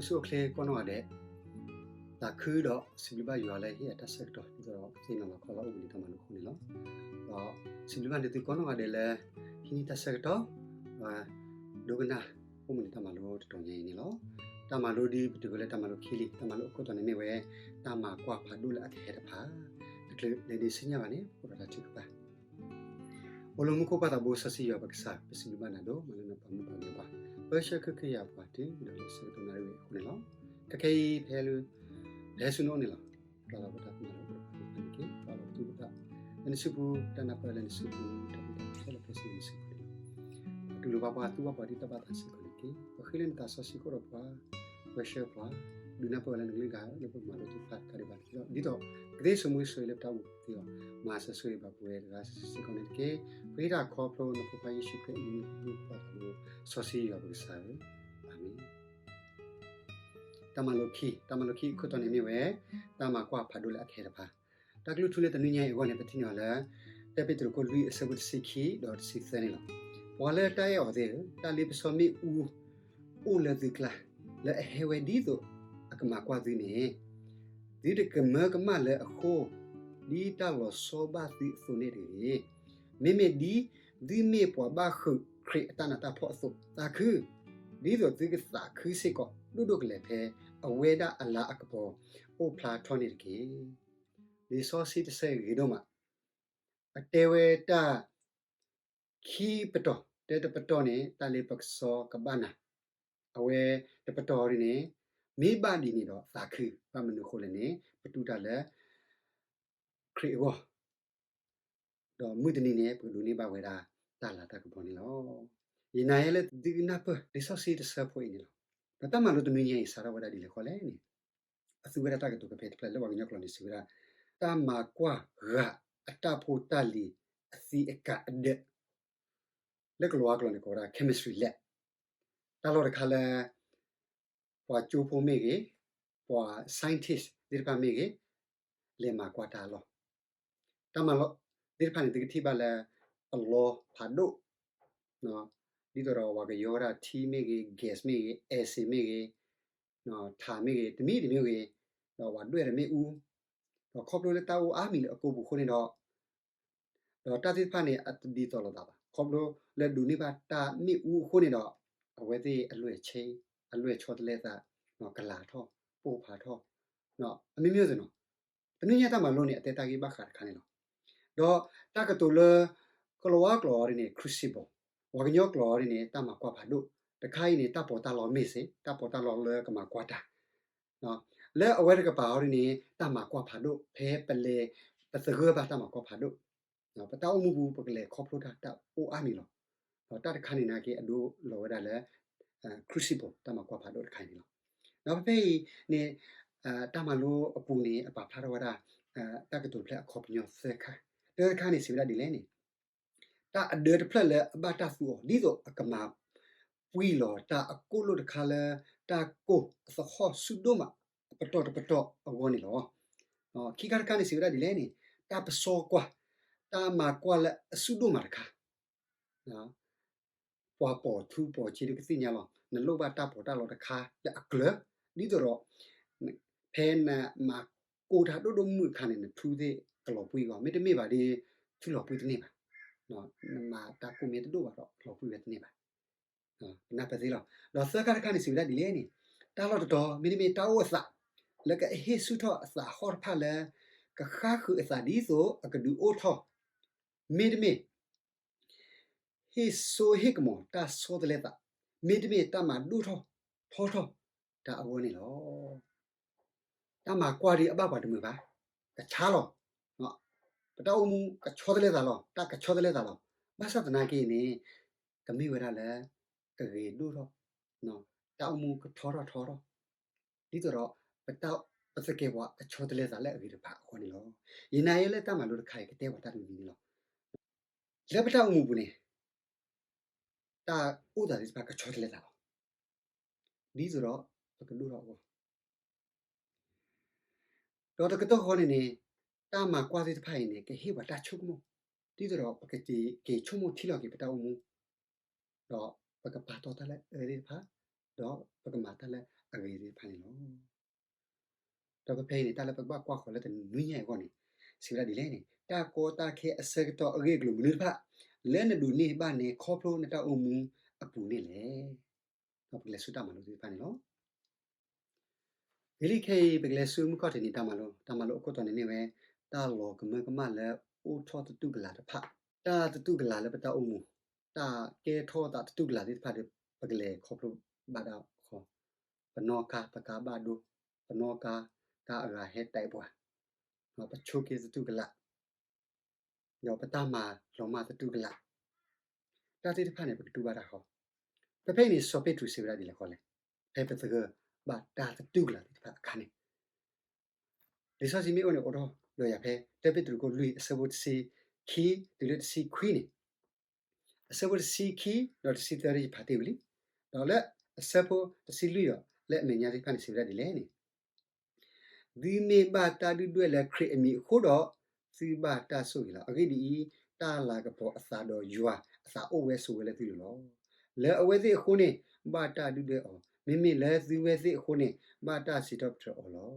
ဆူၣ်အိၣ်ချ့ကိးနီၢ်ဂၤဒဲး, သးခုဒီးစံးဘျုးဘၣ်ယွၤလၢဟ့ၣ်အတၢ်ဆၢကတီၢ် ဒ်သိးဒီးသ့ၣ်နီၣ်လီၤခီလီၤအိၣ်ဘှံးနံၤတၢ်မၤလိအဃိန့ၣ်လီၤ. ဒီးစံးဘျုးဘၣ်န့ၢ်သုကိးနီၢ်ဂၤဒဲးလၢ ဟံးန့ၢ်တၢ်ဆၢကတီၢ် ဒိကနၣ်အိၣ်ဘှံးနံၤတၢ်မၤလိတတီၤညါအံၤန့ၣ်လီၤ. တၢ်မၤလိဒ်ပတုၤဝဲလၢတၢ်မၤလိခံလံ, တၢ်မၤလိအခိၣ်တီန့ၣ်မ့ၢ်ဝဲ တၢ်မၤကွၢ်ဖးဒိၣ်လၢအကဟဲတဖၣ်, တချုးလဲၤဒံးဆူညါဘၣ်န့ၣ် ပကဒီးတၢ်ထုကဖၣ် အိၣ်လၢမူခိၣ်ပၢ်သးဘိစီဆှံယွၤပကစၢ်, ပစံးဘျုးဘၣ်နၤဒိၣ်မးလၢနပာ်မူပာ်ဂဲၤပှၤ, ပၢဆှၢခဲကယၤပှၤတုၤလၢဆၢကတီၢ်နၣ်ရံၣ်ဝဲအဃိန့ၣ်လီၤ. ခဲခဲအံၤ ဖဲလၢ ပဟဲဆူနအိၣ်န့ၣ်လီၤ. ပျၢ်လီၤပတၢ်ကမၣ်လၢပကဖးန့ၣ်က့, ပာ်လီၤပသူၣ်ပသးလၢနစုပူၤ, တၢ်နၢ်ပၢၢ်လၢနစုပူၤ, တၢ်ဘူၣ်တၢ်ခဲလၢာ်ခဲဆ့နစုပူၤန့ၣ်လီၤ. တူၢ်လိာ်ဘၣ်ပှၤ, သူဘၣ်ပှၤဒ်တၢ်ဘၣ်သးစ့ၢ်ကီးန့ၣ်တက့ၢ်. ပဃ့လၢနသးစီဆှံကအိၣ်ဒီးပှၤ, ပၢဆှၢပှၤ, ဒုးနၢ်ပၢၢ်ဝဲလၢနကလုၢ်ဂၤလၢပမၤလိသ့ၣ်တဖၣ်တခါဒံးဘၣ်န့ၣ်လီၤ. ဒ်သိးကသ့ဆိမိၣ်ဆိၣ်ဂ့ၤလၢပတၢ်အိၣ်မူပူၤသ့လီၤ. မၤစၢၤဆိၣ်ဂ့ၤဘၣ်ပဝဲတဂၤစ့ၢ်ကီးန့ၣ်တက့ၢ်. ပဃ့တၢ်ခီဖျိနဖိခွါယ့ၣ်ၡူးခရံာ်အမံၤ ပၢ်သးဘိစီဆှံယွၤပကစၢ်ဧၢ, အၤမ့ၣ်. တၢ်မၤလိခံ, တၢ်မၤလိခံအခိၣ်တီန့ၣ်မ့ၢ်ဝဲ တၢ်မၤကွၢ်ဖးဒိၣ်လၢအကဟဲတဖၣ်. တၢ်ကလုၢ်ထူလၢတနွံညါအံၤအဂီၢ်န့ၣ် ပထံၣ်န့ၢ်အီၤလၢ တၢ်ပ့းတရူးခိၣ်လွံၢ်အဆၢဖိတဆံခံ ဒီးတဆံသၢန့ၣ်လီၤ. ပှၤလၢတၢ်အဲၣ်အီၤသ့ၣ်ဧၢ, တၢ်လ့ပစီမ့ၣ်အူအိၣ်လၢသုကျါ, လၢအဟဲဝဲဒ်သိးအကမၤကွၢ်သုန့ၣ်, သုတကမၢကမၣ်လၢအဃိ, ဒ်တၢ်လီၤဆီဘၣ်သုအသိးန့ၣ်တဂ့ၤ. မ့မ့ၢ်ဒ်သုမ့ၢ်ပှၤဘၣ်ဃုာ်ခရံာ်အတၢ်နးတၢ်ဖှီၣ်အသိး, သးခု, ဒ်သိးသုကသးခုစ့ၢ်ကီး ဒိၣ်ဒိၣ်ကလဲာ်ဖဲအဝဲဒၣ်အလၤအကပီၤ အိၣ်ဖျါထီၣ်န့ၣ်တက့ၢ်. လံာ်စီဆှံတဆၢအံၤဂ့ၤဒိၣ်မး, အတဲဝဲတၢ် ခံပတီၢ်, တဲတပတီၢ်န့ၣ် တၢ်လ့ပစီကဘၣ်နၤ, အဝဲတပတီၢ်ဒ်န့ၣ်, မ့ၢ်ဘၣ်ဒ်န့ၣ်ဒီးသးခု, ဘၣ်မနုၤအဃိလဲၣ်န့ၣ် ပတူၢ်တၢ်လၢ ခရံာ်အဂီၢ်, ဒီးမုၢ်တနံၤန့ၣ် ပကဒိးန့ၢ်ဘၣ်ဝဲဒၣ်တၢ်လၤတၢ်ကပီၤန့ၣ်လီၤ. ယနာ်လၢသုကနၢ်ပၢၢ်လံာ်စီဆှံတဆၢဖိအံၤန့ၣ်လီၤ. ဒီးတၢ်မၤလိတနွံညါအံၤ စးထီၣ်ဝဲဒၣ်ဒ်လဲၣ်ဃီလဲၣ်န့ၣ်, အသူဝဲဒၣ်တၢ်ကတိၤဖဲဖဲတဖျၢၣ်လၢပှၤကညီကျိာ်န့ၣ် စံးဝဲဒၣ်, တၢ်မၤကွၢ်ဂၤအတၢ်ဖိတၢ်လံၤအသံးအကာ်အဒၢး, လၢကလၤဝါကျိာ်န့ၣ် ကိးဝဲဒၣ် chemistry lab, တၢ်လီၢ်တခါလၢ ပှၤကၠိဖိမ့ၢ်ဂ့ၤ, ပှၤ scientist သ့ၣ်တဖၣ်မ့ၢ်ဂ့ၤ, လဲၤမၤကွၢ်တၢ်အလီၢ်, တၢ်မၤလိသ့ၣ်တဖၣ်န့ၣ် သုကထံၣ်ဘၣ်လၢ အလီၤဖးဒိၣ်, ဒ်သိးဒီးပှၤကယီဝဲဒၣ်ထံမ့ၢ်ဂ့ၤ, gas မ့ၢ်ဂ့ၤ, acid မ့ၢ်ဂ့ၤ, ထးမ့ၢ်ဂ့ၤ, တမံၤတမံၤဂ့ၤ, ဒီးပှၤဒွဲၣ်ဒီးမ့ၣ်အူ, ဒီးခီဖျိလၢတၢ်အိၣ်အါမံၤလၢအကိာ်ပူၤအဃိန့ၣ်ဒီး ဒီးတၢ်သ့ၣ်တဖၣ်န့ၣ် အတဒ်သိးလိာ်သးဘၣ်. ခီဖျိလၢဒိးန့ၢ်ဘၣ်တၢ်မ့ၣ်အူအဃိန့ၣ်ဒီး အဝဲသ့ၣ်အလွဲၢ်ဆဲ, အလွဲၢ်ဆီတလဲသး, ကလၤထီၣ်, ပိၢ်ဖးထီၣ်, အမ့ၢ်မ့ၢ်သ့ၣ်နီၤ, တနွံညါတၢ်မၤလိန့ၣ် အတဲတၢ်ဂ့ၢ်ဘၣ်ဃးတခါန့ၣ်လီၤ. ဒီးတၢ်ကတိၤလၢ ကလၤဝါကျိာ်အံၤန့ၣ် crucible, ပှၤကညီကျိာ်အံၤန့ၣ် တၢ်မၤကွၢ်ဖးဒိၣ်, တခါအံၤန့ၣ် တၢ်ပီးတၢ်လီမ့ၢ်စ့ၢ်, တၢ်ပီးတၢ်လီလၢကမၤကွၢ်တၢ် လၢအဝဲတကပၤအံၤန့ၣ် တၢ်မၤကွၢ်ဖးဒိၣ် ဖဲပလဲၤ ပသဂၢၢ်ဘၣ်တၢ်မၤကွၢ်ဖးဒိၣ်, ပတၢ်အိၣ်မူပူၤ ပကလဲၤခီဖျိတၢ် တၢ်အိၣ်အါမံၤလီၤ. ဒီးတၢ်တခါန့ၣ်နာ်က့ အဒိလီၤဝဲဒၣ်လၢ crucible တၢ်မၤကွၢ်ဖးဒိၣ်တခါအံၤန့ၣ်လီၤ. ဒီးဖဲဖဲအံၤန့ၣ် တၢ်မၤလိအပူၤန့ၣ် အပာ်ဖျါထီၣ်ဝဲဒၣ် တၢ်ကတိၤတဖျၢၣ်အခီပညီသၢခါ, တၢတခါန့ၣ် စံးဝဲဒၣ်ဒ်လဲၣ်န့ၣ် တၢ်အဒၢတဖျၢၣ်လၢအဘၣ်တၢ်သူအီၤ ဒ်သိးအကမၤပှံၢ်လီၤတၢ်အကိၣ်လိၣ်တခါလၢ တၢ်ကိၢ်အသဟီၣ်ဆူၣ်ဒိၣ်မးအပတီၢ်တပတီၢ်အဂီၢ်န့ၣ်လီၤ. ခံခါတခါန့ၣ် စံးဝဲဒၣ်ဒ်လဲၣ်န့ၣ် တၢ်ပစီကွၢ်, တၢ်မၤကွၢ်လၢအဆူၣ်ဒိၣ်မးတခါ ပှၤပိာ်ထူပိာ်စ့ဒုးကသ့ၣ်ညါလီၤ. နလိၣ်ဘၣ်တၢ်ပီးတၢ်လီတခါလၢအကျၢၤ, ဒ်သိးဒီး ဖဲနမၤကိၢ်တၢ်ဒိၣ်ဒိၣ်မုၢ်အခါန့ၣ် နထူသ့ၣ်ကလီၤပှံၢ်အဂီၢ်, မ့တမ့ၢ်ဘၣ်ဒီး ထူလီၤပှံၢ်တန့ၢ်ဘၣ်. နမၤတၢ်ကိၢ်မ့ၢ်တဒိၣ်ဘၣ်ဒီး လီၤပှံၢ်ဝဲတန့ၢ်ဘၣ်. ကနၢ်ပၢၢ်သ့လီၤ. ဒီးသၢခါတခါန့ၣ် စံးဝဲဒၣ်ဒ်လဲၣ်န့ၣ် တၢ်လီၢ်တတီၤ မ့တမ့ၢ်တၢ်အိၣ်အသး လၢကဟ့ၣ်ဆူၣ်ထီၣ်အသးဟီၣ်တဖၣ်လၢ ကဃါဃုာ်အသးဒ်သိးအကဒုးအိၣ်ထီၣ်, မ့တမ့ၢ် ဟ့ၣ်စိဟ့ၣ်ကမီၤတၢ်ဆီတလဲသး, မ့တမ့ၢ်တၢ်မၤဒိၣ်ထီၣ်ထီထီၣ်တၢ်အဂီၢ်န့ၣ်လီၤ. တၢ်မၤကွၢ်ဒ်အဘၣ်ပှၤတမုာ်ဘၣ်, ကဆါလီၤ. ပတၢ်အိၣ်မူကဆီတလဲသးလီၤ, တၢ်ကဆီတလဲသးလီၤ. ဘၣ်ဆၣ်သနာ်က့န့ၣ် ကမ့ၢ်ဝဲဒၣ်လၢ ကဂ့ၤဒိၣ်ထီၣ်, တၢ်အိၣ်မူကထီထီၣ်ထီထီၣ်, ဒ်သိးဒီး ပတၢ်ပသကဲာ်ပှၤအဆီတလဲသးလၢအဂ့ၤတဖၣ်အဃိန့ၣ်လီၤ. ယနာ်ယဲလၢတၢ်မၤလိတခါအံၤ ကတဲပှၤတၢ်တမံၤမံၤန့ၣ်လီၤ. လၢပတၢ်အိၣ်မူပူၤန့ၣ် တၢ်အိၣ်သးသ့ၣ်တဖၣ်ကဆီတလဲသးလီၤ. ဒ်သိးဒီး ပကဒိၣ်ထီၣ်အဂီၢ် ဒီးတကတီၢ်ဃီန့ၣ်န့ၣ် တၢ်မၤကွၢ်သ့ၣ်တဖၣ်အံၤန့ၣ် ကဟ့ၣ်ပှၤတၢ်ဆိကမိၣ်, ဒ်သိးဒီးပကက့ၤဆိကမိၣ်ထံလီၤက့ၤပတၢ်အိၣ်မူ, ဒီးပကပာ်တီၢ်တၢ်လၢအအၢသ့ၣ်တဖၣ်, ဒီးပကမၤတၢ်လၢ အဂ့ၤသ့ၣ်တဖၣ်န့ၣ်လီၤ. ဒီးဖဲဖဲအံၤန့ၣ် တၢ်လၢပကဘၣ်ကွၢ်ဃီၤလၢတနွံညါအံၤအဂီၢ်န့ၣ် စံးဝဲဒၣ်ဒ်လဲၣ်န့ၣ်, တၢ်ကီတၢ်ခဲအဆၢကတီၢ်အဂ့ၢ်အကျိၤမနုၤတဖၣ် လၢနဒိးန့ၢ်ဘၣ်နဲ ခီဖျိနတၢ်အိၣ်မူအပူၤန့ၣ်လဲၣ်. ဒီးပကလဲၤဆူတၢ်မၤလိသ့ၣ်တဖၣ်န့ၣ်လီၤ. ဂ့ၤလံခဲအံၤ ပကလဲၤဆူမုၢ်ခီၣ်ထံးနံၤတၢ်မၤလိ, တၢ်မၤလိအခိၣ်တီန့ၣ်မ့ၢ်ဝဲ တၢ်လီၤကမၢကမၣ်လၢအိၣ်ထီၣ်သတူၢ်ကလာ်တဖၣ်, တၢ်သတူၢ်ကလာ်လၢပတၢ်အိၣ်မူ, တၢ်ကဲထီၣ်သးသတူၢ်ကလာ်သ့ၣ်တဖၣ်ဒီး ပကလဲၤခီဖျိဘၣ်တၢ်ဃီ, ပနီၣ်ကါ ပကါဘၣ်ဒိ, ပနီၣ်ကါ ကါအဂၤဟဲတဲာ်ပှၤ, ပဆိးက့သတူၢ်ကလာ် ဒီးပတၢ်မၤလီၤမၢ်သတူၢ်ကလာ်, တၢ်သ့ၣ်တဖၣ်န့ၣ် ပကတူၢ်ဘၣ်တၢ်ဃီ. ဖဲဖဲအံၤန့ၣ် စီၤပ့းတရူးစံးဝဲဒၣ်ဒ်လဲၣ်ဃီလဲၣ်, ဖဲပသဂၢၢ်ဘၣ်တၢ်သတူၢ်ကလာ်သ့ၣ်တဖၣ်အခါန့ၣ်, လံာ်စီဆှံမ့ၢ်အိၣ်န့ၣ် အိးထီၣ်ဒီးယၤဖဲ တၢပ့းတရူးခိၣ်လွံၢ် အဆၢဖိတဆံခံတုၤလၢတဆံခွံန့ၣ်, အဆၢဖိတဆံခံဒီးတဆံသၢ ယဖးတ့ၢ်ဝံၤလံ, ဒီးလၢအဆၢဖိတဆံလွံၢ်ဒီး လၢအမဲာ်ညါသ့ၣ်တဖၣ်န့ၣ် စံးဝဲဒၣ်ဒ်လဲၣ်န့ၣ် သုမ့ၢ်ဘၣ်တၢ်ဒုၣ်ဒွဲၣ်လၢခရံာ်အမံၤအဃိဒီး, သုဘၣ်တၢ်ဆိၣ်ဂ့ၤလီၤ. အဂ့ၢ်ဒ်အံၤ, တၢ်လၤကပီၤအသးဒီးယွၤအသးအိၣ်ဝဲဆိးဝဲလၢသုလိၤလီၤ. လၢအဝဲသ့ၣ်အဃိန့ၣ် ဘၣ်တၢ်ဒုၣ်ဒွဲၣ်အီၤ, မ့မ့ၢ်လၢသုဝဲသ့ၣ်အဃိန့ၣ် ဘၣ်တၢ်စံးထီၣ်ပတြၢၤအီၤလီၤ.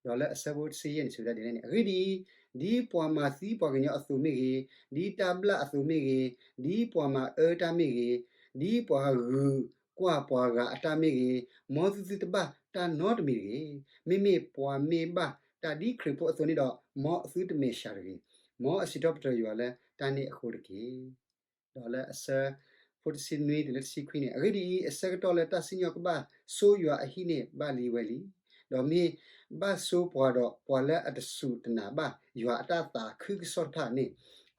ဒီးလၢအဆၢဖိတဆံယဲၢ်န့ၣ် စံးဝဲဒၣ်ဒ်လဲၣ်န့ၣ်, အဂ့ၢ်ဒ်အံၤ, ဒ်ပှၤမၤသံပှၤကညီအသိးမ့ၢ်ဂ့ၤ, ဒ်တၢ်ဘျၣ်အသိးမ့ၢ်ဂ့ၤ, ဒ်ပှၤမၤအၢတၢ်မ့ၢ်ဂ့ၤ, ဒ်ပှၤဂုၤကွၢ်ပှၤဂၤအတၢ်မ့ၢ်ဂ့ၤ, မ်သုသုတဘၣ်တၢ်နီတမံၤတဂ့ၤ. မ့မ့ၢ်ပှၤမ့ၢ်ဘၣ်တၢ်ဒ်ခရံာ်ဖိအသိးန့ၣ်ဒီး, မ်အသုတမဲာ်ဆှးတဂ့ၤ. မ်အစံးထီၣ်ပတြၢၤယွၤလၢတၢ်န့ၣ်အဃိတက့ၢ်. ဒီးလၢအဆၢဖိတဆံနွံတုၤလၢတဆံခွံန့ၣ်, အဂ့ၢ်ဒ်အံၤ, အဆၢကတီၢ်လၢတၢ်စံၣ်ညီၣ်ကဘၣ်ဆိယွၤအဟံၣ်န့ၣ် ဘၣ်လံဝဲလံ. ဒီးမ့ၢ်ဘၣ်ဆိပှၤဒီး ပှၤလၢအတစူၢ်တနာ်ဘၣ်ယွၤအတၢ်သးခုကစီၣ်တဖၣ်န့ၣ်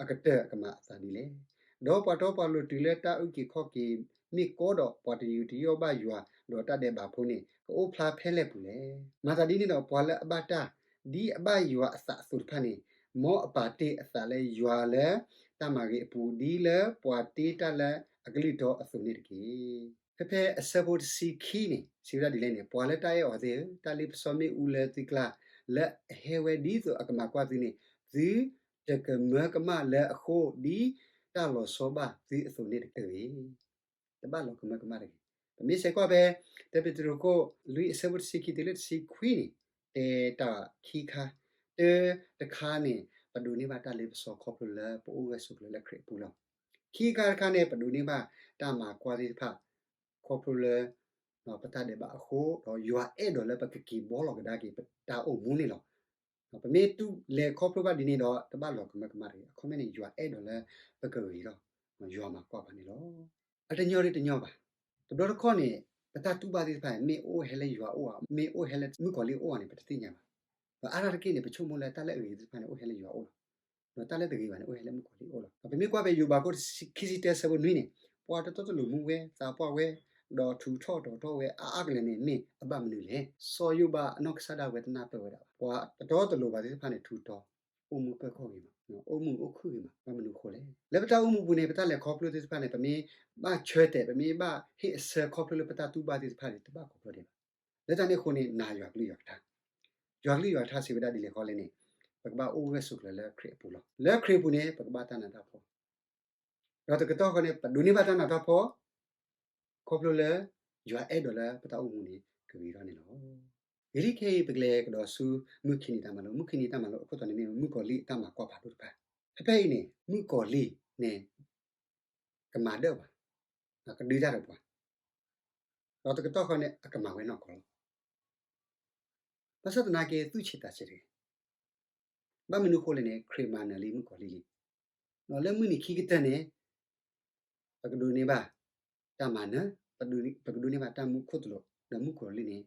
အကတၢၢ်ကမၤအသးဒ်လဲၣ်. ဒီးပှၤတီပှၤလိၤတုၤလၢတၢ်အုၣ်က့ၤခီၣ်က့ၤမ့ၢ်ကီဒီး, ပှၤတယူးတယီၣ်ဘၣ်ယွၤဒီးတၢ်ဒဲးဘးဖိန့ၣ် ကအိၣ်ဖျါဖဲလဲၣ်ပူၤလဲၣ်. မၤသးဒ်န့ၣ်ဒီး ပှၤလၢအဘၣ်တၢ်ဒ်အဘၣ်ယွၤအသးအသိးတဖၣ်န့ၣ်, မ်အပာ်တ့ၢ်အသးလၢယွၤလၢတၢ်မၤဂ့ၤအပူၤ, ဒ်လၢပှၤတ့တၢ်လၢအကလုၢ်တီအသိးန့ၣ်တက့ၢ်. ဖဲဖဲအဆၢဖိတဆံခံန့ၣ် စံးဝဲဒၣ်ဒ်လဲၣ်န့ၣ်, ပှၤလၢတၢ်အဲၣ်အီၤသ့ၣ်ဧၢ, တၢ်လ့ပစီမ့ၣ်အူလၢသုကျါ လၢအဟဲဝဲဒ်သိးအကမၤကွၢ်သုန့ၣ်, သုတကမၢကမၣ်လၢအဃိ, ဒ်တၢ်လီၤဆီဘၣ်သုအသိးန့ၣ်တက့ၢ်. တဘၣ်လီၤကမၢကမၣ်တဂ့ၤ. ပမ့ၢ်ဆဲးကွၢ်ဖဲ တၢပ့းတရူးခိၣ်လွံၢ် အဆၢဖိတဆံခံတုၤလၢတဆံခွံန့ၣ်, တဲတၢ်ခံခါ, တၢတခါန့ၣ် ပဒိးန့ၢ်ဘၣ်တၢ်လ့ပစီခီဖျိလၢပအိၣ်ဂၢၢ်ဆိးကျၢၤလၢခရံာ်အပူၤလီၤ. ခံခါတခါန့ၣ် ပဒိးန့ၢ်ဘၣ်တၢ်မၤကွၢ်သ့ၣ်တဖၣ် ခီဖျိလၢ ပတၢ်ဒဲးဘးအဃိ, ဒီးယွၤအဲၣ်ဒိးလၢပကက့ၤဘှီလီၤကဒါက့ၤပတၢ်အိၣ်မူန့ၣ်လီၤ. ပမ့ၢ်တူၢ်လဲၤခီဖျိဘၣ်ဒ်န့ၣ်ဒီး တဘၣ်လီၤကမၢကမၣ်တဂ့ၤ. အခီပညီန့ၣ် ယွၤအဲၣ်ဒိးလၢပကဂ့ၤထီၣ် ယွၤမၤကွၢ်ပှၤန့ၣ်လီၤ. အတညီတညီဘၣ်. တဘျီတခီၣ်န့ၣ် ပတၢ်တူၢ်ဘၣ်သ့ၣ်တဖၣ်န့ၣ် မ့ၢ်အိၣ်ဟဲလၢယွၤအိၣ်ဧါ, မ့ၢ်အိၣ်ဟဲလၢမုၣ်ကီၤလံၢ်အအိၣ်ဧါန့ၣ် ပတသ့ၣ်ညါဘၣ်. ဒီးအါတက့ၢ်န့ၣ် ပဆိကမိၣ်လၢတၢ်လၢအဂ့ၤသ့ၣ်တဖၣ်န့ၣ် အိၣ်ဟဲလၢယွၤအိၣ်လီၤ. ဒီးတၢ်လၢတဂ့ၤဘၣ်န့ၣ် အိၣ်ဟဲလၢမုၣ်ကီၤလံၢ်အအိၣ်လီၤ. ဒီးပမ့ၢ်ကွၢ်ဖဲယိၤဘးခိၣ်ခံဆံတၢ ဆၢဖိနွံန့ၣ်, ပှၤတတီတလိၤမူဝဲ, သးပှၢ်ဝဲ, ဒီးထူးထီၣ်တီၤထီၣ်ဝဲအါအါကလဲာ်န့ၣ် မ့ၢ်အဘၣ်မနုၤလဲၣ်. စီၤယိၤဘးအနီၢ်ကစၢ်ဒၣ်ဝဲတနၢ်ပၢၢ်ဝဲဒၣ်ဘၣ်. ပှၤတတီတလိၤဘၣ်သ့ၣ်တဖၣ်န့ၣ် ထူးတီၤ, အိၣ်မူပၢၢ်ခီၣ်ဂ့ၤမး, အိၣ်မုာ်အိၣ်ခုၣ်ဂ့ၤမး, ဘၣ်မနုၤအဃိလဲၣ်. လၢပတၢ်အိၣ်မူပူၤန့ၣ် ပတၢ်လဲၤခီဖျိသ့ၣ်တဖၣ်န့ၣ် ပမ့ၢ်ဘၣ်ဆၢတဲာ်, ပမ့ၢ်ဘၣ်ဟ့ၣ်အဆၢခီဖျိလၢပတၢ်တူၢ်ဘၣ်သ့ၣ်တဖၣ်န့ၣ် တဘၣ်ခီဖျိဒံးဘၣ်. လၢတၢ်န့ၣ်အဃိန့ၣ် နာ်ယွၤကလုၢ်ယွၤကထါ. ယွၤကလုၢ်ယွၤကထါစံးဝဲဒၣ်ဒ်လဲၣ်ဃီလဲၣ်န့ၣ်, ပကဘၣ်အိၣ်ဂၢၢ်ဆိးကျၢၤလၢခရံာ်အပူၤလီၤ. လၢခရံာ်အပူၤန့ၣ် ပကဘၣ်တၢ်နးတၢ်ဖှီၣ်, ဒီးတကတီၢ်ဃီန့ၣ် ပဒိးန့ၢ်ဘၣ်တၢ်နးတၢ်ဖှီၣ် ခီဖျိလၢ ယွၤအဲၣ်ဒိးလၢပတၢ်အိၣ်မူန့ၣ် ကဂ့ၤထီၣ်န့ၣ်လီၤ. ဂ့ၤလံခဲအံၤ ပကလဲၤကဒီးဆူမုၢ်ခံနံၤတၢ်မၤလိ, မုၢ်ခံနံၤတၢ်မၤလိအခိၣ်တီန့ၣ်မ့ၢ် မုၣ်ကီၤလံၢ်အတၢ်မၤကွၢ်ဖးဒိၣ်တဖၣ်. ဖဲဖဲအံၤန့ၣ် မုၣ်ကီၤလံၢ်န့ၣ် ကမၤဒၢပှၤ, ကဒုးတၢ်ဒီးပှၤ, ဒီးတကတီၢ်ဃီန့ၣ် အကမၤဝဲနီၢ်ကီၢ်လီၤ. ဘၣ်ဆၣ်သနာ်က့ သူၣ်ဆံးသးဆံးတဂ့ၤ. ဘၣ်မနုၤအဃိလဲၣ်န့ၣ် ခရံာ်မၤနၢၤလံမုၣ်ကီၤလံၢ်လံ. ဒီးလၢမုၢ်နံၤခံကတၢၢ်န့ၣ် ပကဒိးန့ၢ်ဘၣ်တၢ်မၤနၢၤ, ပကဒိးန့ၢ်ဘၣ်တၢ်မူခိၣ်သလုး, ဒီးမုၣ်ကီၤလံၢ်န့ၣ်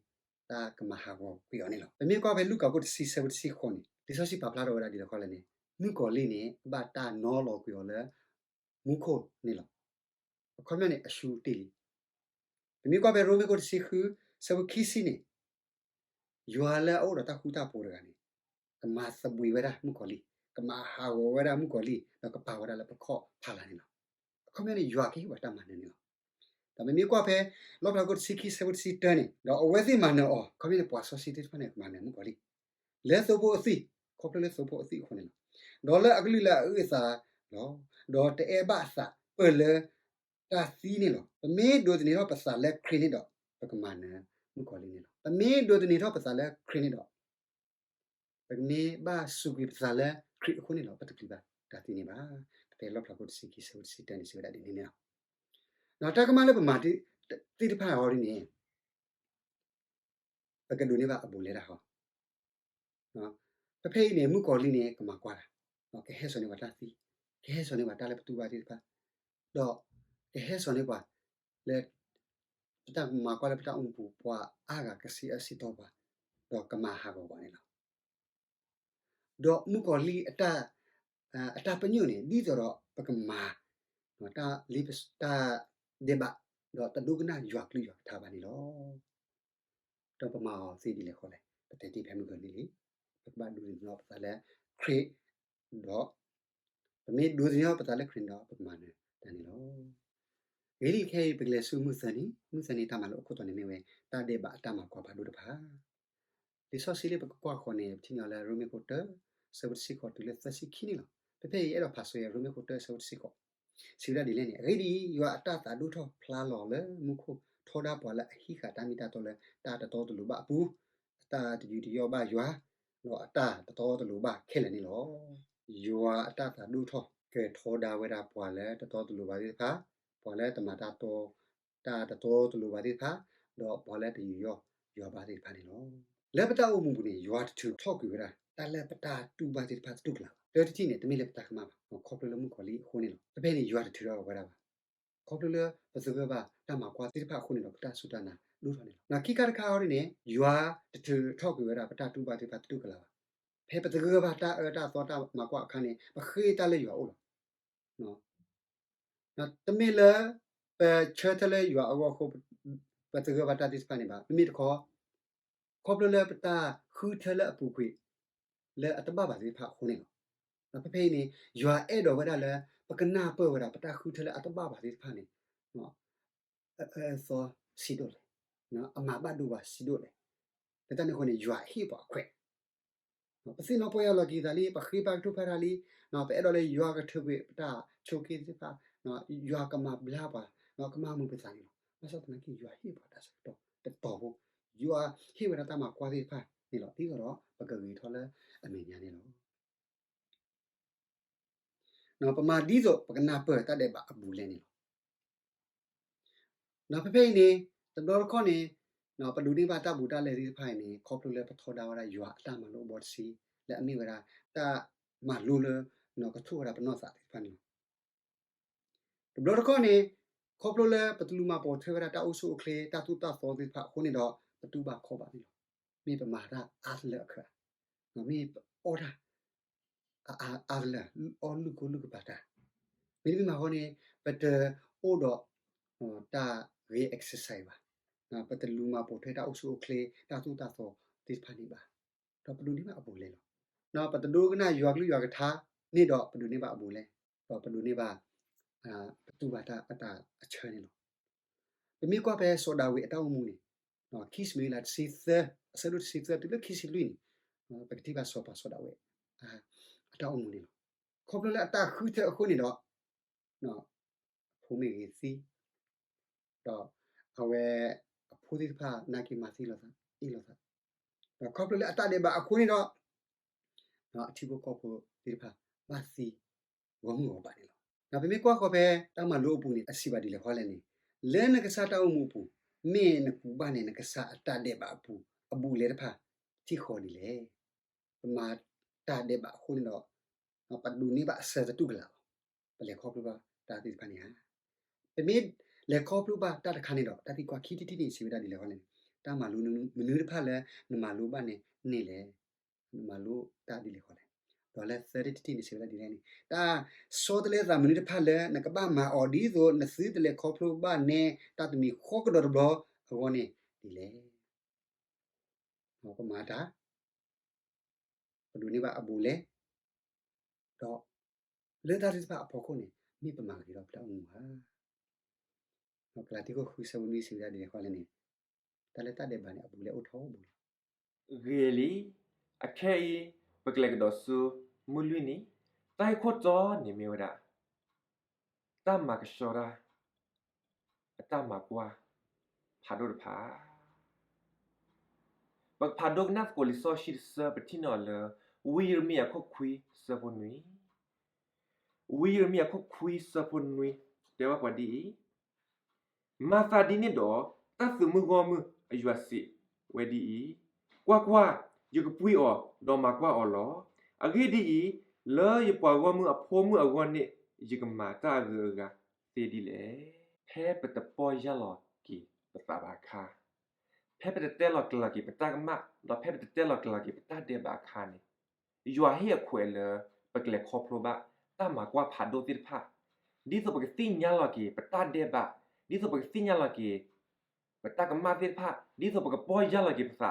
တၢ်ကမၤဟးဂီၤကွံာ်အီၤန့ၣ်လီၤ. ပမ့ၢ်ကွၢ်ဖဲလူၤကၣ်ခိၣ်တဆံ ဆၢဖိတဆံဃိးန့ၣ် လံာ်စီဆှံပာ်ဖျါထီၣ်ဝဲဒၣ်ဒ်လဲၣ်ဃီလဲၣ်န့ၣ်, မုၣ်ကီၤလံၢ်န့ၣ် အဘၣ်တၢ်နီလီၤကွံာ်အီၤလၢ မူခိၣ်န့ၣ်လီၤ. အခီပညီန့ၣ် အရှူတ့ၢ်လံ. ပမ့ၢ်ကွၢ်ဖဲရိမ့ၤခိၣ်တဆံဃု ဆၢဖိခံဆံန့ၣ် ယွၤလၢအအိၣ်ဒီးတၢ်ဃူတၢ်ဖိးတဂၤန့ၣ် ကမၤသဘှံးဝဲဒၣ်မုၣ်ကီၤလံၢ်, ကမၤဟးဂီၤဝဲဒၣ်မုၣ်ကီၤလံၢ်, ဒီးကပာ်ဝဲဒၣ်လၢပခီၣ်ဖီလာ်န့ၣ်လီၤ. အခီပညီန့ၣ် ယွၤကဟ့ၣ်ပှၤတၢ်မၤနၢၤန့ၣ်လီၤ. ဒီးပမ့ၢ်ကွၢ်ဖဲ လီၣ်ဖျါခိၣ်တဆံခံ ဆၢဖိတဆံတၢန့ၣ်, ဒီးအဝဲသ့ၣ်မၤနၢၤအီၤ, အခီပညီန့ၣ် ပှၤစီဆှံသ့ၣ်တဖၣ်န့ၣ် ကမၤနၢၤမုၣ်ကီၤလံၢ် လၢသိဖိအသွံၣ်, ခီဖျိလၢသိဖိအသွံၣ်အဃိန့ၣ်လီၤ. ဒီးလၢအကလုၢ်လၢအအုၣ်အသးလီၤ. ဒီးတအဲၣ်ဘၣ်အသးပၢၢ်လၢတၢ်သံန့ၣ်လီၤ. ပမ့ၢ်ဒိးသန့ၤထီၣ်ပသးလၢခရံာ်န့ၣ်ဒီး ပကမၤနၢၤ မုၣ်ကီၤလံၢ်န့ၣ်လီၤ. ပမ့ၢ်ဒိးသန့ၤထီၣ်ပသးလၢခရံာ်န့ၣ်ဒီး ပကမ့ၢ်ဘၣ်စူးကွံာ်ပသးလၢခရံာ်အဃိန့ၣ်ဒီး ပတပျံၤဘၣ်တၢ်သံန့ၣ်ဘၣ်. ဖဲလီၣ်ဖျါခိၣ်တဆံခံ ဆၢဖိတဆံတၢန့ၣ် စံးဝဲဒၣ်ဒ်န့ၣ်န့ၣ်လီၤ. ဒီးတၢ်ကမၣ်လၢပမၤသ့ၣ်တဖၣ်အံၤဒ်န့ၣ် ပကဒိးန့ၢ်ဘၣ်အဘူးအလဲတၢ်ဃီ. ဖဲဖဲအံၤန့ၣ် မုၣ်ကီၤလံၢ်န့ၣ် ကမၤကွၢ်တၢ်, ကဟဲစိာ်န့ၢ်ပှၤတၢ်သံ, ကဟဲစိာ်န့ၢ်ပှၤတၢ်လၢပတူၢ်ဘၣ်သ့ၣ်တဖၣ်, ဒီးကဟဲစိာ်န့ၢ်ပှၤလၢ ပတၢ်မၤကွၢ်လၢပတၢ်အိၣ်မူပူၤ ပှၤအါဂၤကစံးအၢစံးသီပှၤ, ဒီးကမၤဟးဂီၤပှၤန့ၣ်လီၤ. ဒီးမုၣ်ကီၤလံၢ်အတၢ် အတၢ်ပညိၣ်န့ၣ် ဒ်သိးဒီးပကမၤ တၢ်လၢပ တၢ်ဒဲးဘး ဒီးတဒိကနၣ်ယွၤကလုၢ်ယွၤကထါဘၣ်န့ၣ်လီၤ. ဒီးပမၤအီၤသ့ဒ်လဲၣ်ဃီလဲၣ်, ပတဲတ့ၢ်ဖဲမုၢ်ဂီၤန့ၣ်လံ, ပကဘၣ်ဒိးသန့ၤပသးလၢခရံာ်, ဒီး ပမ့ၢ်ဒိးသန့ၤပသးလၢခရံာ်န့ၣ်ဒီး ပကမၤနၢၤတၢ်န့ၣ်လီၤ. ဂ့ၤလံခဲအံၤ ပကလဲၤဆူမုၢ်သၢနံၤ, မုၢ်သၢနံၤတၢ်မၤလိအခိၣ်တီန့ၣ်မ့ၢ်ဝဲ တၢ်ဒဲးဘးအတၢ်မၤကွၢ်ဖးဒိၣ်တဖၣ် လံာ်စီဆှံလၢပကကွၢ်ဃီၤန့ၣ် ပထံၣ်န့ၢ်အီၤလၢရိမ့ၤခိၣ်တၢ ဆၢဖိတဆံဃိးတုၤလၢသၢဆံခံန့ၣ်လီၤ. ဖဲဖဲအံၤအဲၣ်ဒိးဖးဆိဝဲရိမ့ၤခိၣ်တၢ ဆၢဖိတဆံဃိး, စံးဝဲဒၣ်ဒ်လဲၣ်န့ၣ်, အဂ့ၢ်ဒ်အံၤ, ယွၤအတၢ်သးဒိၣ်ထီၣ်ဖျါလီၤလၢမူခိၣ်, ထီဒါပှၤလၢအဟံးဃာ်တၢ်မ့ၢ်တၢ်တီလၢတၢ်တတီတလိၤဘၣ်အပူၤ, အတၢ်တယူးတယီၣ်ဘၣ်ယွၤ, ဒီးအတၢ်တတီတလိၤဘၣ်ခဲလၢာ်န့ၣ်လီၤ. ယွၤအတၢ်သးဒိၣ်ထီၣ်ကထီဒါဝဲဒၣ်ပှၤလၢတတီတလိၤဘၣ်သ့ၣ်တဖၣ်, ပှၤလၢတမၤတၢ်တီ တၢ်တတီတလိၤဘၣ်သ့ၣ်တဖၣ်, ဒီးပှၤလၢတယူးယီၣ်ယွၤဘၣ်သ့ၣ်တဖၣ်န့ၣ်လီၤ. လၢပတၢ်အိၣ်မူပူၤန့ၣ် ယွၤတထုးထီၣ်ကွံာ်ဝဲဒၣ် တၢ်လၢပတၢ်တူၢ်ဘၣ်သ့ၣ်တဖၣ်တတူၢ်ကလာ်ဘၣ်. တၢတထံၣ်န့ၣ် တမ့ၢ်လၢပတၢ်ကမၣ်ဘၣ်, ခီဖျိလၢမုၣ်ကီၤလံၢ်အဃိန့ၣ်လီၤ. ဖဲဖဲန့ၣ် ယွၤတထုးထီၣ်ဝဲဒၣ်ဘၣ်. ခီဖျိလၢပသဂၢၢ်ဘၣ်တၢ်မၤကွၢ်သ့ၣ်တဖၣ်အဃိန့ၣ်ဒီး ပတၢ်စူၢ်တၢ်နာ်ဒိၣ်ထီၣ်န့ၣ်လီၤ. ခံခါတခါအံၤန့ၣ် ယွၤတထုးထီၣ်ကွံာ်ဝဲဒၣ်ပတၢ်တူၢ်ဘၣ်သ့ၣ်တဖၣ်တတူၢ်ကလာ်ဘၣ်. ဖဲပသဂၢၢ်ဘၣ်တၢ်အၢတၢ်သီတၢ်မၤကွၢ်အခါန့ၣ် ပဃ့တၢ်လၢယွၤအအိၣ်လီၤ. တမ့ၢ်လၢ ပဆၢထၢၣ်လၢယွၤအဂီၢ်အဃိ ပသဂၢၢ်ဘၣ်တၢ်သ့ၣ်တဖၣ်န့ၣ်ဘၣ်. မ့မ့ၢ်တခီ ခီဖျိလၢပတၢ်ဃုထၢလၢအပူၤကွံာ် လၢအတဘၣ်ဘၣ်သ့ၣ်တဖၣ်အဃိန့ၣ်လီၤ. ဒီးဖဲဖဲအံၤန့ၣ် ယွၤအဲၣ်ဒိးဝဲဒၣ်လၢ ပကနၢ်ပၢၢ်ဝဲဒၣ်ပတၢ်ဃုထၢလၢအတဘၣ်ဘၣ်သ့ၣ်တဖၣ်န့ၣ် အအၢအသီဆံးဒိၣ်လဲၣ်, အမၤဘၣ်ဒိဘၣ်ဆံးဒိၣ်လဲၣ်. လၢတၢ်န့ၣ်အဃိန့ၣ် ယွၤဟ့ၣ်ပှၤအခွဲး ပသ့ၣ်နီၣ်ပီၢ်ယၢ်လီၤက့ၤသးလံ, ပဃ့ဘါကထိဖးတၢ်လံ, ပအဲၣ်ဒိးလၢယွၤကထုးကွံာ်ပတၢ်ဆိးက့သ့ၣ်တဖၣ်, ယွၤကမၤဘျါပှၤ, ကမၤမုာ်ပသးန့ၣ်လီၤ. ဘၣ်ဆၣ်သနာ်က့ ယွၤဟ့ၣ်ပှၤတၢ်ဆၢကတီၢ်တတီၤဖိ, ယွၤဟ့ၣ်ဝဲဒၣ်တၢ်မၤကွၢ်သ့ၣ်တဖၣ်န့ၣ်လီၤ. ဒ်သိးဒီးပကဂ့ၤထီၣ်လၢအမဲာ်ညါန့ၣ်လီၤ. ပမၤဒ်သိးပကနၢ်ပၢၢ်တၢ်ဒဲးဘးအဘူးအလဲန့ၣ်လီၤ. ဒီးဖဲဖဲအံၤန့ၣ် တဘျီတခီၣ်န့ၣ် ပဒိးန့ၢ်ဘၣ်တၢ်ဘူးတၢ်လဲသ့ၣ်တဖၣ်အံၤန့ၣ် ခီဖျိလၢပထီဒါဝဲဒၣ်ယွၤအတၢ်မၤလိာ်အဘီတဆံ လၢအမ့ၢ်ဝဲဒၣ်တၢ်မၤလိလၢ ကထိၣ်ဝဲဒၣ်ပနီၢ်သးသ့ၣ်တဖၣ်န့ၣ်လီၤ. တဘျီတခီၣ်န့ၣ် ခီဖျိလၢပတလူၤမၤပိာ်ထွဲဝဲဒၣ်တၢ်အိၣ်ဆူၣ်အိၣ်ချ့ တၢ်သိၣ်တၢ်သီသ့ၣ်တဖၣ်အဃိန့ၣ်ဒီး ပတူၢ်ဘၣ်ခီဘၣ်န့ၣ်လီၤ. မ့ၢ်ပမၤတၢ်အါတလၢအခါ, မ့ၢ်ပအီၣ်တၢ် အါတလၢ အီလုၢ်ကိလုၢ်ကပၤတၢ်, မ့တမ့ၢ်ဘၣ်ဃီန့ၣ် ပတအိၣ်ဒီး တၢ်ဂ့ၤ exercise ဘၣ်, ပတလူၤမၤပိာ်ထွဲတၢ်အိၣ်ဆူၣ်အိၣ်ချ့ တၢ်သိၣ်တၢ်သီသ့ၣ်တဖၣ်န့ၣ်ဘၣ်, ဒီးပဒိးန့ၢ်ဘၣ်အဘူးအလဲလီၤ. ပတဒိကနၣ်ယွၤကလုၢ်ယွၤကထါန့ၣ်ဒီး ပဒိးန့ၢ်ဘၣ်အဘူးအလဲ, ဒီးပဒိးန့ၢ်ဘၣ် ပတူၢ်ဘၣ်တၢ်အတၢ်အဆၢန့ၣ်လီၤ. ပမ့ၢ်ကွၢ်ဖဲစီၤဒၤဝံးအတၢ်အိၣ်မူန့ၣ် ခံၡမူၤအ့လးတဆံသၢ အဆၢဒိၣ်တဆံသၢတုၤလၢခံဆံလွံၢ်န့ၣ် ပကထံၣ်ဘၣ်စီၤပၤစီၤဒၤဝံး အတၢ်အိၣ်မူန့ၣ်လီၤ. ခီဖျိလၢအတၢ်ဃုထၢအဃိန့ၣ်ဒီး အဖိမ့ၢ်ဂ့ၤသံ, ဒီးအဝဲအဖိသ့ၣ်တဖၣ်နာ်က့ၤမၤသံလိာ်သး အ့ၣ်လိာ်သး, ဒီးခီဖျိလၢအတၢ်ဒဲးဘးအဃိန့ၣ်ဒီး အထံဖိကီၢ်ဖိသ့ၣ်တဖၣ်ဘၣ်သံဂီၢ်မုၢ်ဂီၢ်ပၤန့ၣ်လီၤ. ဒီးပမ့ၢ်ကွၢ်ဃီၤဖဲတၢ်မၤလိအပူၤန့ၣ် အစံးဘၣ်ဒ်လဲၣ်ဃီလဲၣ်န့ၣ်, လၢနကစၢ်တၢ်အိၣ်မူအပူၤ မ့ၢ်နကူးဘၣ်န့ၣ် နကစၢ်အတၢ်ဒဲးဘးအပူၤ အဘူးအလဲတဖၣ် ထံၣ်ဃီဒ်လဲၣ်. ပမၤတၢ်ဒဲးဘးအဃိန့ၣ်ဒီး ပဒိးန့ၢ်ဘၣ်အဆၢတတူၢ်ကလာ်လီၤ. ပလဲၤခီဖျိဘၣ်တၢ်သ့ၣ်တဖၣ်န့ၣ်ဧါ. ပမ့ၢ်လဲၤခီဖျိဘၣ်တၢ်တခါန့ၣ်ဒီး တၢ်သံကွၢ်ခံထံၣ်တထံၣ်န့ၣ် စံးဝဲဒၣ်ဒ်လဲၣ်ဃီလဲၣ်န့ၣ်, တၢ်မၤလိမနုၤတဖၣ်လၢနမၤလိဘၣ်န့ၣ်န့ၣ်လဲၣ်. နမၤလိတၢ်ဒ်လဲၣ်ဃီလဲၣ်. ဒီးလၢသၢထံၣ်တထံၣ်န့ၣ် စံးဝဲဒၣ်ဒ်လဲၣ်န့ၣ်, တၢ်ဆီတလဲသးမနုၤတဖၣ်လၢနကဘၣ်မၤအီၤဒ်သိးနသုတလဲၤခီဖျိဘၣ်န့ၣ် တၢ်တမံၤဃီကဒီးတဘျီအဂီၢ်န့ၣ်ဒ်လဲၣ်. ပမၤတၢ် ပဒိးန့ၢ်ဘၣ်အဘူးအလဲ, ဒီးလၢတၢ်သ့ၣ်တဖၣ်အဖီခိၣ်န့ၣ် မ့ၢ်ပမၤဂ့ၤထီၣ်ပတၢ်အိၣ်မူဧါ. ကလၤတံ ခိၣ်ဃု ဆၢဖိနွံ စံးဝဲဒၣ်ဒ်လဲၣ်ဃီလဲၣ်န့ၣ်, တၢ်လၢတၢ်ဒဲးဘးန့ၣ် အဘူးအလဲအိၣ်ထီဘိလီၤ. ဂ့ၤလံ, အခဲအံၤ ပကလဲၤကဒီးဆူမုၢ်လွံၢ်နံၤ, တၢ်ဂ့ၢ်ခိၣ်တီန့ၣ်မ့ၢ်ဝဲဒၣ် တၢ်မၤကဆှီတၢ် အတၢ်မၤကွၢ်ဖးဒိၣ်တဖၣ် ပကဖးဒိကနၣ်သကိးလံာ်စီဆှံတဆၢ ပထံၣ်န့ၢ်အီၤလၢ ဝံယံးရမံယၤခိၣ်ခွံဆၢဖိနွံ, ဝံယံးရမံယၤခိၣ်ခွံဆၢဖိနွံ တဲဘၣ်ပှၤဒ်အံၤ, မၤသးဒ်န့ၣ်ဒီး တၢ်သုးမုၢ်ဂီၢ်မုၢ်အယွၤစံးဝဲဒ်အံၤ, ကွၢ်ကွၢ်, ယကပှံအီၤဒီးမၤကွၢ်အီၤလီၤ. အဂ့ၢ်ဒ်အံၤ, လၢယပှၤဂီၢ်မုၢ်အဖိမုၣ်အဂီၢ်န့ၣ် ယကမၤတၢ်အဂုၤအဂၤသ့ဒ်လဲၣ်. ဖဲပတပီၢ်ယၢ်လီၤက့ၤပသးဘၣ်အခါ, ဖဲပတတဲလီၤကျဲၤလီၤက့ၤပတၢ်ကမၣ် ဒီးဖဲပတတဲလီၤကျဲၤလီၤက့ၤပတၢ်ဒဲးဘးအခါန့ၣ်, ယွၤဟ့ၣ်အခွဲးလၢ ပကလဲၤခီဖျိဘၣ် တၢ်မၤကွၢ်ဖးဒိၣ်သ့ၣ်တဖၣ်, ဒ်သိးပကသ့ၣ်ညါလီၤက့ၤပတၢ်ဒဲးဘး, ဒ်သိးပကသ့ၣ်ညါလီၤက့ၤ ပတၢ်ကမၣ်သ့ၣ်တဖၣ်, ဒ်သိးပကပီၢ်ယၢ်လီၤက့ၤပ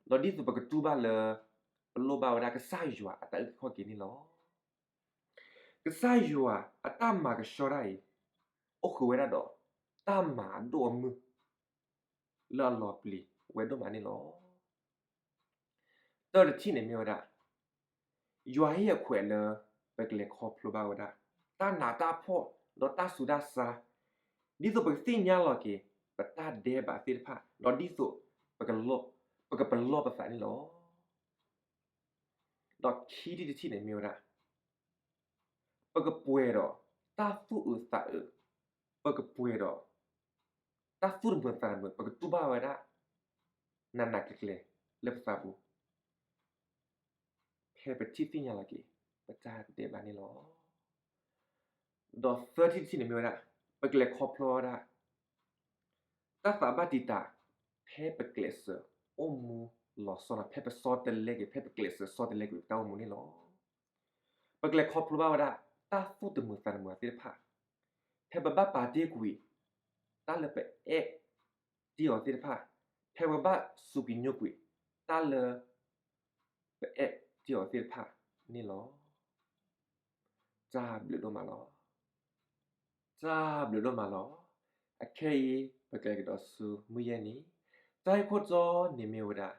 သး, ဒီးဒ်သိးပကတူၢ်ဘၣ်လၢ ပလိၣ်ဘၣ်ဝဲဒၣ်ကစၢ်ယွၤအတၢ်အုၣ်က့ၤခီၣ်က့ၤန့ၣ်လီၤ. ကစၢ်ယွၤအတၢ်မၤကဆှီတၢ်အံၤ အိၣ်ဃုာ်ဝဲဒၣ်ဒီး တၢ်မၤအဒိၣ်အမုၢ် လၢအလီၤပျံၤဝဲဒိၣ်မးန့ၣ်လီၤ. တၢ်တထံၣ်န့ၣ်မ့ၢ်ဝဲဒၣ် ယွၤဟ့ၣ်အခွဲးလၢ ပကလဲၤခီဖျိဘၣ်ဝဲဒၣ် တၢ်နးတၢ်ဖှီၣ် ဒီးတၢ်ဆူးတၢ်ဆါ, ဒ်သိးပကသ့ၣ်ညါလီၤက့ၤ ပတၢ်ဒဲးဘးသ့ၣ်တဖၣ် ဒီးဒ်သိး ပကပလီၢ်ပသးန့ၣ်လီၤ. ဒီးခံထံၣ်တထံၣ်န့ၣ်မ့ၢ်ဝဲဒၣ် ပကပှဲၤဒီးတၢ်သူၣ်အုးသးအုး, ပကပှဲၤဒီးတၢ်သူၣ်တမုာ်သးတမုာ်, ပကတူၢ်ဘၣ်ဝဲဒၣ် နးနးကျဲၤကျဲၤလၢပသးပူၤ ဖဲပထံၣ်သ့ၣ်ညါလီၤက့ၤ ပတၢ်ဒဲးဘးန့ၣ်လီၤ. ဒီးသၢထံၣ်တထံၣ်န့ၣ်မ့ၢ်ဝဲဒၣ် ပကလဲၤခီဖျိဝဲဒၣ် တၢ်သးဘၣ်တံာ်တာ် ဖဲပကျဲးစၢးအိၣ်မူလီၤဆီလီၤ, ဖဲပဆီတလဲက့ၤ, ဖဲပကျဲးစၢးဆီတလဲက့ၤ ပတၢ်အိၣ်မူန့ၣ်လီၤ. ပကလဲၤခီဖျိဘၣ်ဝဲဒၣ် တၢ်သူၣ်တမုာ်သးတမုာ်သ့ၣ်တဖၣ်, ဖဲပဘၣ်ပာ်တ့ၢ်ကွံာ် တၢ်လၢပအဲၣ်တ့ၢ်အီၤသ့ၣ်တဖၣ်, ဖဲပဘၣ်စူးက့ၤညိကွံာ် တၢ်လၢ ပအဲၣ်တ့ၢ်အီၤသ့ၣ်တဖၣ်န့ၣ်လီၤ. တၢ်ဘျုးဒိၣ်မးလီၤ. တၢ်ဘျုးဒိၣ်မးလီၤ. အခဲအံၤ ပကလဲၤကဒီးဆူမုၢ်ယဲၢ်နံၤ, တၢ်ဂ့ၢ်ခိၣ်တီန့ၣ်မ့ၢ်ဝဲဒၣ်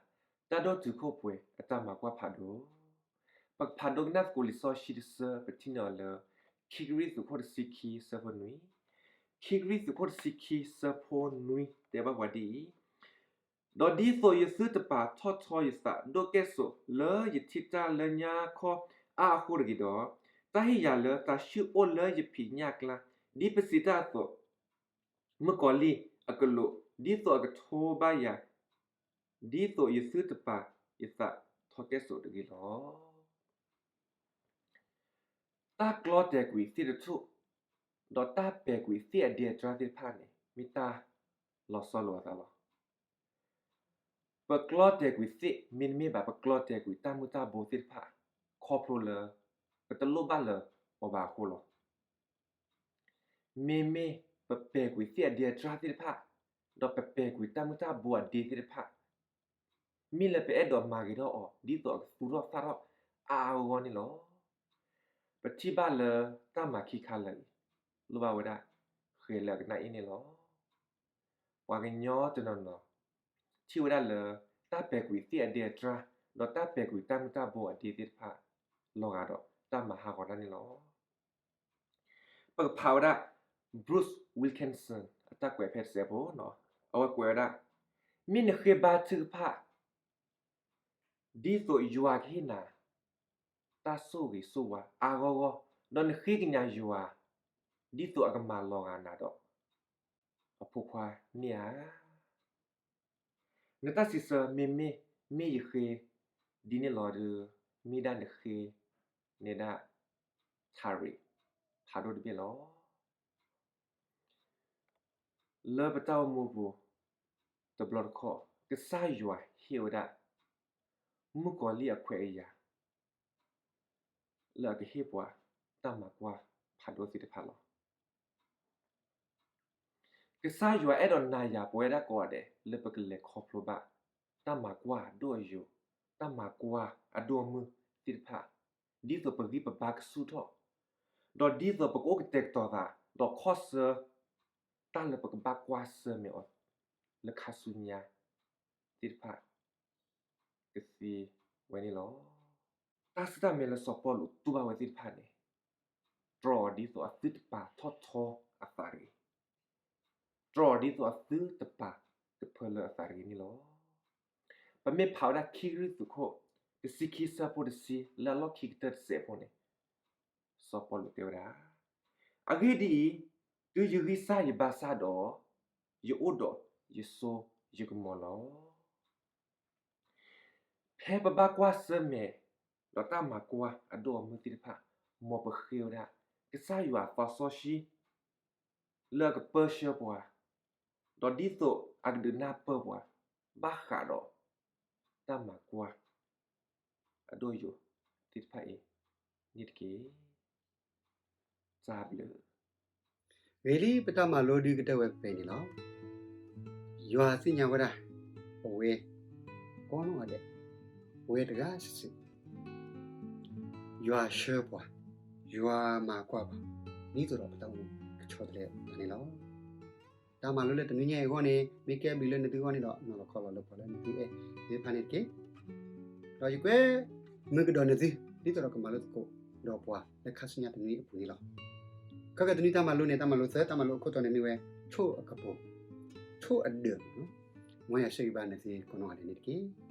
တၢ်ဒိၣ်တုာ်ခိၣ်ပှဲၤအတၢ်မၤကွၢ်ဖးဒိၣ်. ပကဖးဒိကနၣ်သကိးလံာ်စီဆှံတဆၢ ပထံၣ်န့ၢ်အီၤလၢ ခံကရံၣ်သူးခိၣ်တဆံခံဆၢဖိနွံ, ခံကရံၣ်သူးခိၣ်တဆံခံဆၢဖိနွံ တဲဘၣ်ပှၤဒ်အံၤ, ဒီးဒ်သိးယသုတပာ်ထီၣ်ထီယသးဒိၣ်ကဲၣ်ဆိးလၢယထံၣ်တၢ်လၢညါခီအါအဃိတဂ့ၤဒီး, တၢ်ဟ့ၣ်ယၤလၢတၢ်ဆှုၣ်အိၣ်လၢယဖံးညၣ်ကျါ, ဒ်ပစံးတၢ်အသိး, မုၣ်ကီၤလံၢ်အကလူး, ဒ်သိးအကထိဘၣ်ယၤ, ဒ်သိးယသုတပာ်ယသးထီၣ်ကဲၣ်ဆိးတဂ့ၤလီၤ. တၢ်ကျီတဲာ်ကွံာ်သ့ၣ်တထူၣ်, ဒီးတၢ်ပဲာ်ကွံာ်သ့ၣ်အဒ့အတြါသ့ၣ်တဖၣ်န့ၣ် မ့ၢ်တၢ်လီၤဆီလိာ်အသးလီၤ. ပကျီတဲာ်ကွံာ်သ့ၣ် မ့တမ့ၢ်ဘၣ် ပကျီတဲာ်ကွံာ်တၢ်မုၢ်တၢ်ဘိသ့ၣ်တဖၣ် ခီဖျိလၢ ပတလိၣ်ဘၣ်လၢၤအီၤဘၣ်အဃိလီၤ. မ့မ့ၢ်ပပဲာ်ကွံာ်သ့ၣ်အဒ့အတြါသ့ၣ်တဖၣ်, ဒီးပပဲာ်ကွံာ်တၢ်မုၢ်တၢ်ဘိအဒ့သ့ၣ်တဖၣ်, မ့ၢ်လၢပအဲၣ်ဒိးမၤဂ့ၤထီၣ်အီၤ ဒ်သိးအကသူၣ်ထီၣ်သၣ်ထီၣ်အါအါဂီၢ်ဂီၢ်န့ၣ်လီၤ. ပထံၣ်ဘၣ်လၢတၢ်မၤခံခါလၢာ်အံၤ လိၣ်ဘၣ်ဝဲဒၣ် ဃဲၤလၢအကနၣ်အ့ၣ်န့ၣ်လီၤ. ပှၤကညီတနီၤနီၤ ထံၣ်ဝဲဒၣ်လၢ တၢ်ပဲာ်ကွံာ်သ့ၣ်အဒ့အတြါ ဒီးတၢ်ပဲာ်ကွံာ်တၢ်မုၢ်တၢ်ဘိအဒ့သ့ၣ်တဖၣ် လီၤဂာ်ဒီးတၢ်မၤဟးဂီၤတၢ်န့ၣ်လီၤ. ပကဖးဝဲဒၣ် Bruce Wilkinson အတၢ်ကွဲးဖဲတစဲးဖိ, အဝဲကွဲးဝဲဒၣ်, မ့ၢ်နဃ့ဘါထုကဖၣ် ဒ်သိးယွၤကဟ့ၣ်နၤ တၢ်ဆိၣ်ဂ့ၤဆိၣ်ဝါအါဂီၢ်ဂီၢ်, ဒီးနဃ့ကညးယွၤ ဒ်သိးအကမၤလီၤဂာ်နၤဒီး အဖိခွါန့ၣ်ဧါ. နတၢ်စံးဆၢမ့မ့ၢ်မ့ၢ်ယဃ့ဒ်န့ၣ်လီၤဒီး မ့ၢ်ဒၣ်နဃ့န့ၢ်ဒၣ် တၢ်ရ့ဖးဒိၣ်တဘ့ၣ်လီၤ. လၢပတၢ်အိၣ်မူပူၤ တဘျီတခီၣ် ကစၢ်ယွၤဟ့ၣ်ဝဲဒၣ် မုၣ်ကီၤလံၢ်အခွဲးအယာ် လၢအကဟ့ၣ်ပှၤတၢ်မၤကွၢ်ဖးဒိၣ်သ့ၣ်တဖၣ်လီၤ. ကစၢ်ယွၤအဲၣ်ဒိးနၤယၤပဝဲဒၣ်ကိးဂၤဒဲး လၢပကလဲၤခီဖျိဘၣ် တၢ်မၤကွၢ်အဒိၣ်အယိာ်, တၢ်မၤကွၢ်အဒိၣ်အမုၢ်သ့ၣ်တဖၣ်, ဒ်သိးပဂံၢ်ပဘါကဆူၣ်ထီၣ်, ဒီးဒ်သိးပကအိၣ်ကတဲာ်ကတီၤသး ဒီးခီၣ်ဆၢ တၢ်လၢပကဘၣ်ကွၢ်ဆၢၣ်မဲာ်အီၤ လၢခါဆူညါသ့ၣ်တဖၣ် ကသ့ဝဲန့ၣ်လီၤ. တၢ်ဆူၣ်တၢ်မဲာ်လၢစီၤပီလူးတူၢ်ဘၣ်ဝဲသ့ၣ်တဖၣ်န့ၣ် တြီအီၤဒ်သိးအသုတပာ်ထီၣ်ထီအသးတဂ့ၤ, တြီအီၤဒ်သိးအသုတပာ်ကဖၢလၢအသးတဂ့ၤန့ၣ်လီၤ. ပမ့ၢ်ဖးဝဲဒၣ်ခံကရံၣ်သူးခိၣ် တဆံခံဆၢဖိတဆံ လၢအလီၢ်ခံကတၢၢ်တစဲးဖိန့ၣ်, စီၤပီလူးတဲဝဲဒၣ်, အဂ့ၢ်ဒ်အံၤ, တုၤယဂံၢ်စၢ်ယဘါစၢ်ဒီး, ယအိၣ်ဒီးယစိယကမီၤလီၤ. ဖဲပဘၣ်ကွၢ်ဆၢၣ်မဲာ် ဒီးတၢ်မၤကွၢ်အဒိၣ်အမုၢ်သ့ၣ်တဖၣ်, မ်ပဃ့ဝဲဒၣ် ကစၢ်ယွၤသးစီဆှံ လၢအကပၢဆှၢပှၤ, ဒီးဒ်သိးအကဒုးနၢ်ပၢၢ်ပှၤ ဘၣ်ဃးဒီး တၢ်မၤကွၢ် အဒိၣ်ယိာ်သ့ၣ်တဖၣ်အံၤန့ၣ်တက့ၢ်. တၢ်ဘျုး ဂ့ၤလံပတၢ်မၤလိဒုးကတၢၢ်ဝဲဖဲန့ၣ်လီၤ. ယွၤသ့ၣ်ညါဝဲဒၣ် ပဝဲကိးနီၢ်ဂၤဒဲး, ပဝဲတဂၤစုာ်စုာ်, ယွၤဆှၢပှၤ, ယွၤမၤကွၢ်ပှၤ, ဒ်သိးဒီးပတၢ်အိၣ်မူကဆီတလဲအသးန့ၣ်လီၤ. တၢ်မၤလိလၢတနွံညါအံၤအဂီၢ်န့ၣ် မ့ၢ်ကဲဘျုးလၢနသုဂီၢ်န့ၣ်ဒီး နီၤလီၤခီလီၤလၢပှၤလၢနသုအဲၣ်သ့ၣ်တဖၣ်န့ၣ်တက့ၢ်. ဒီးယကွဲမုာ်ကဒီးနသု ဒ်သိးဒီးကမၤလိသကိးဒီးပှၤလၢခါဆူညါတနွံအပူၤန့ၣ်လီၤ. ခဲကနွံတၢ်မၤလိန့ၣ် တၢ်မၤလိသၢ တၢ်မၤလိအခိၣ်တီန့ၣ်မ့ၢ်ဝဲ ဆိၣ်အကပူၤ, ဆိၣ်အဒၢး, မ်ယွၤဆိၣ်ဂ့ၤဘၣ်နသုကိးနီၢ်ဂၤဒဲးန့ၣ်တက့ၢ်.